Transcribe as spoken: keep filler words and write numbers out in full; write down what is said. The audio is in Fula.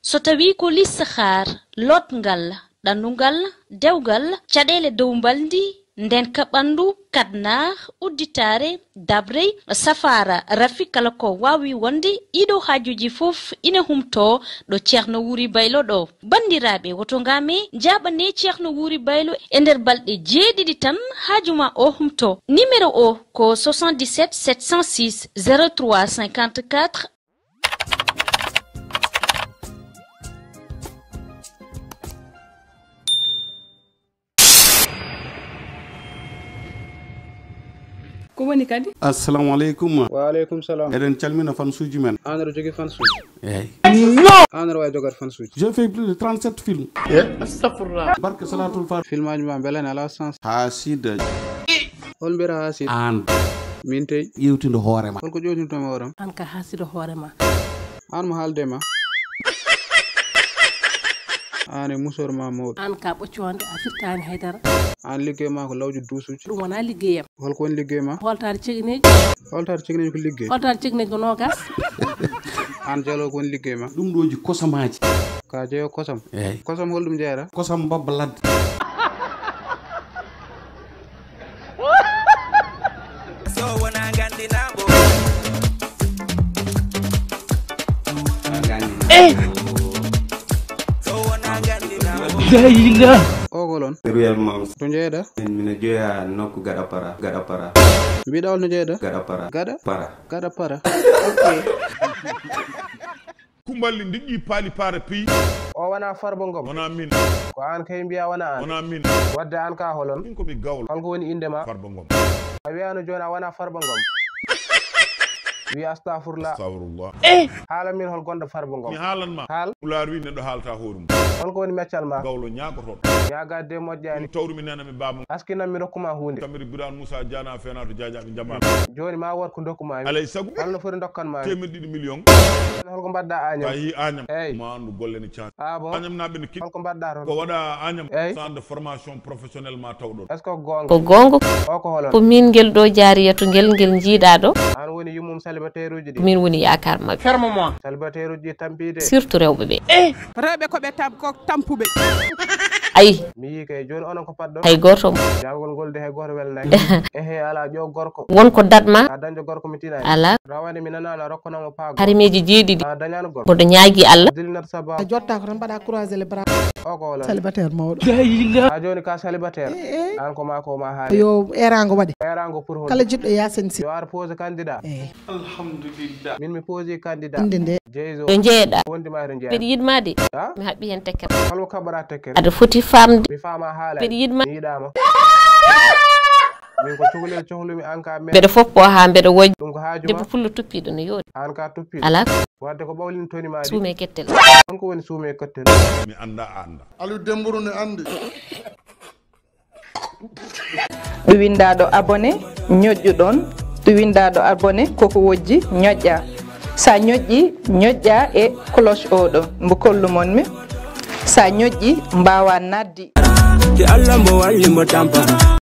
So tawii ko listixaar, lootngal, ɗannungal, dewgal, caɗeele dow mbalndi, ndeenka ɓanndu, kadnaar, udditaare, dabrey, safaara, rafi, kala ko waawi wonde, ɗiɗo haajuuji fof ina humtoo ɗo Ceerno Wuuri Baylo ɗo. Banndiraaɓe, woto ngaame, njaaɓanee Ceerno Wuuri Baylo e nder balɗe jeeɗiɗi tan, haaju ma o humtoo. Numéro o ko soixante-dix-sept sept cent six zéro trois cinquante-quatre. Ko woni kadi? Assalamu aleykum. Wa aleykum salam. Eɗen calmina fansuuji men. Aan aɗa jogii fansuuji? Eey. Aan aɗa waawi jogaade fansuuji? J'ai fait plus de trente-sept films. Eh? Astafurlah. Barke Salatul Fatiha. Filmaaji ma mbele ne alaa sens. Haasida. Hol mbiyata haasida? Aan. Min tey? Ƴeewtindo hoore ma. Hol ko ƴeewtinto mi hoore am? Aan ka haasido hoore ma. Aan mo haalde ma. Aan e musor ma mawɗo. Aan ka ɓoccoonde, a firtaani haydara. Aan liggey ma ko lawƴude duusuuji. Ɗum wonaa liggeyam. Hol ko woni liggey ma? Hooltaade cegeneeji. Hooltaade cegeneeji ko liggey? Hooltaade cegeneeji ko noogaas. Aan jalo ko woni liggey ma? Ɗum ɗooji kosamaaji. Ka jeyo kosam? Eey. Kosam hol ɗum jeeyata? Kosam mbabba ladde. So wona gandinaago. Eh! So wona gandinaago. Jahila. O ko lon? Real Moms. To jeeda? En mina joya nokku gada para, gada para. Mbiɗa hol no jeeda? Gada para. Gada? Para. Gada para. Ok. Kumballi ndiƴƴi paali paara piyi. O wona Farba Ngom. Wona min. Ko aan kay mbiya wona aan. Wona min. Wadde aan ka holon? Min ko mi gawlo. Hol ko woni innde ma? Farba Ngom. A wiyano jooni a wona Farba Ngom. Wi astafurlah. Astafurlah. Eh! Haala min hol gonɗo Farba Ngom. Mi haalan ma. Haal. Pulaar wi neɗɗo haalta hoore mum. Hol ko woni meccal ma? Gawlo ñaagotoɗo. Ñaagaade de moƴƴaani. Ɗum tawru mi nena mi baaba. Askinan mi rokku ma huunde. Tamiri Biraan Moussa Diana fenato jaajaɓe jamaɗo. Jooni ma wor ko ndokku ma mi. Alay sago. Hol no foti ndokkan ma mi? Teemeɗɗe ɗiɗi million. Hol ko mbaɗɗa Agnam? Sa yehi Agnam. Eey. Ma anndu golle ne caani. Ah bon? Agnam naɓe ne kiɗ. Hol ko mbaɗɗa toon? Ko waɗa Agnam. Eey. Centre de formation professionnel ma taw ɗon. Est-ce que ko goonga? Ko goonga. O ko holon? Ko min ngel ɗo jaariyatu ngel, ngel njiiɗa ɗo. Aan woni yummum célibataire uji ɗi? Ko min woni yaakaar maɓɓe. Ferme moi. Célibataire uji ɗi tampiide. Surtout rewɓe ɓe. Eh! Rewɓe ko ɓe tam-, ko tampuɓe. Ayi. Mi yii kay, jooni onon ko paɗɗon? Hay gooto. Jaagol ngol de hay gooto welnaaki. Ehe, alaa, ƴeew gorko. Won ko daɗ ma. A dañde gorko mi tinaani. Alaa. Rawane mi nanaano a rokkanoo mo paagol. Harimeeji jeeɗiɗi. A dañaano gorko. Mboɗo ñaagii Allah. Dilnat saba. A jotta ko tan mbaɗa croiser les bras. O ko holon? Célibataire mawɗo. Jahila. A jooni ka célibataire. Eh, eh. Aan ko ma ko ma haali. Yo eeraango waɗe. Eeraango pour hol? Kala jiɗɗo Yaasin Si. Yo ar pose candidat. Eh. Alhamdulillah. Min mi posi candidat. Innde nde. Jeyzo. Ɗo njeeɗa. Wondi ma to njeeɗa. Mbeɗa yiɗ ma de. Ha? Mi haɓɓi heen tekkere. Hol ko kaɓɓata tekkere? Aɗa foti faamde. Mi faama haala. Mbeɗa yiɗ ma. Mi yiɗaama. Min ko cukalel cohlumi aan ka men. Mbeɗa foppo haa mbeɗa wojja. Ɗum ko haaju ma? Debbo pullo tuppiiɗo no yooɗi. Aan ka tuppiiɗo. Alaa. Wadde ko ɓawlin toni ma ɗi? Suume kettel. Hol ko woni suume kettel? Mi annda a annda. Aliou Dembourou ne anndi. Ɗo winndaaɗo abonné, ñoƴƴu ɗoon. Ɗo winndaaɗo abonné, koko wojji, ñoƴƴa. So a ñoƴƴi, ñoƴƴa e cloche o ɗo, mbo kollu mon mi. So a ñoƴƴi, mbaawa naatde. Ki Allah mbo walli mbo tampa.